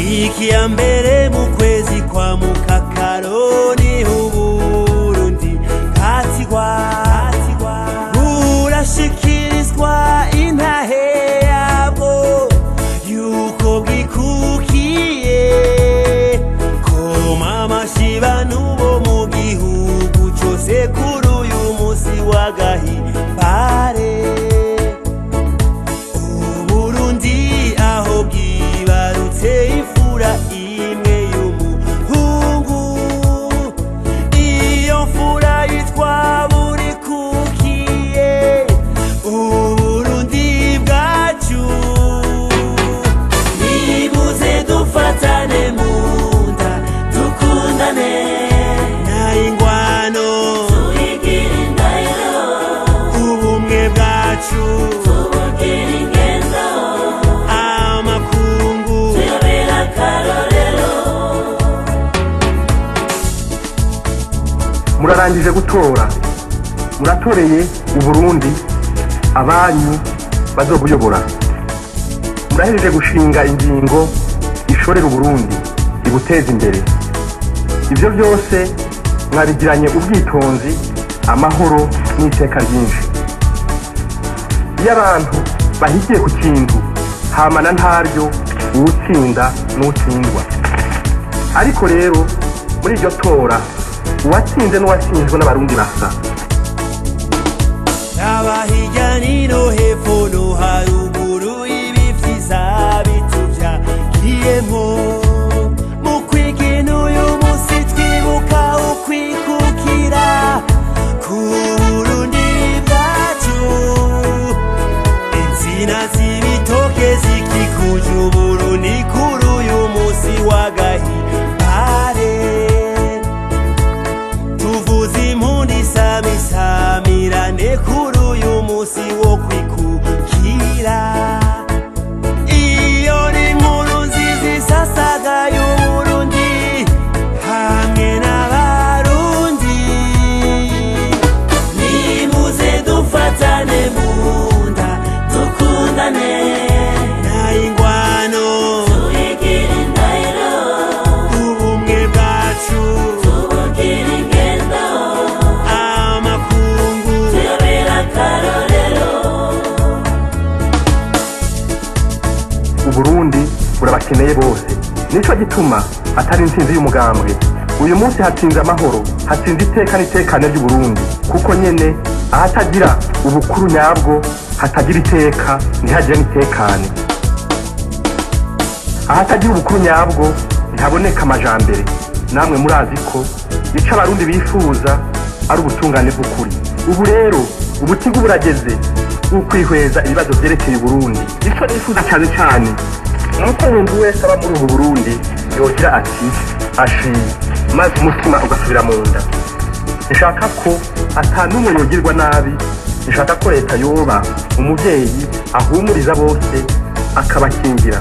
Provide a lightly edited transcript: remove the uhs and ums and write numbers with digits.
Tariki ya mbere mu kwezi kwa mukakaro niho Uburundi bwatigwa, burashikirizwa intahe yabwo yuko bwikukiye. Koma amashi bantu bo mu gihugu cose kuri uyu musi w'agahimbare. Uburundi aho bwibarutse imfura imwe y'umuhungu, iyo mfura yitwa Burikukiye. Uburundi bwacu, nibuze dufatane mu nda, dukundane nta ingwano, Tuyigire indahiro, ubumwe bwacu tubugire ingendo, amakungu tuyobere akarorero. Murarangije gutora, muratoreye Uburundi abanyu bazobuyobora. Murahejeje gushinga ingingo ishorera Uburundi ibuteza imbere. Ibyo byose mwabigiranye ubwitonzi, amahoro n'iteka ryinshi. Iyo abantu bahigiye ku kintu, hamana ntaryo uwutsinda n'utsindwa. Ariko rero muri iryo tora, uwatsinze n'uwatsinzwe n'Abarundi basa. Raba hirya nino, hepfo no haruguru, ibi vyiza bituvyagiyemwo mu kwigina. Uyu musi twibuka ukwikukira ku Burundi bwacu. Insina z'ibitoke zikikuje Uburundi kuri uyu musi w'agahimbare. Tuvuze impundu isamisamirane kuri uyu musi wo kwikukira. Iyo ni inkuru nziza isasagaye Uburundi hamwe n'Abarundi. Nimuze dufatane mu nda, dukundane nta ingwano, tuyigire indahiro, ubumwe bwacu tubugire ingendo, amakungu tuyobere akarorero. Uburundi burabakeneye bose. Nico gituma atari intsinzi y'umugambwe. Uyu munsi hatsinze amahoro, hatsinze iteka n'itekane ry'Uburundi, kuko nyene ahatagira ubukuru nyabwo hatagira iteka, ntihagire n'itekane. Ahatagira ubukuru nyabwo ntihaboneka amajambere. Namwe murazi ko ico Abarundi bifuza ari ubutungane bw'ukuri. Ubu rero ubutigu burageze ukwihweza ibibazo vyerekeye Uburundi. Ico nifuza cyane cyane nuko umuntu wese aba muri ubu Burundi yogira ati ashi, maze umutima ugasubira mu nda. Nshaka ko ata n'umwe yogirwa nabi. Nshaka ko leta yoba umuvyeyi ahumuriza bose, akabakingira.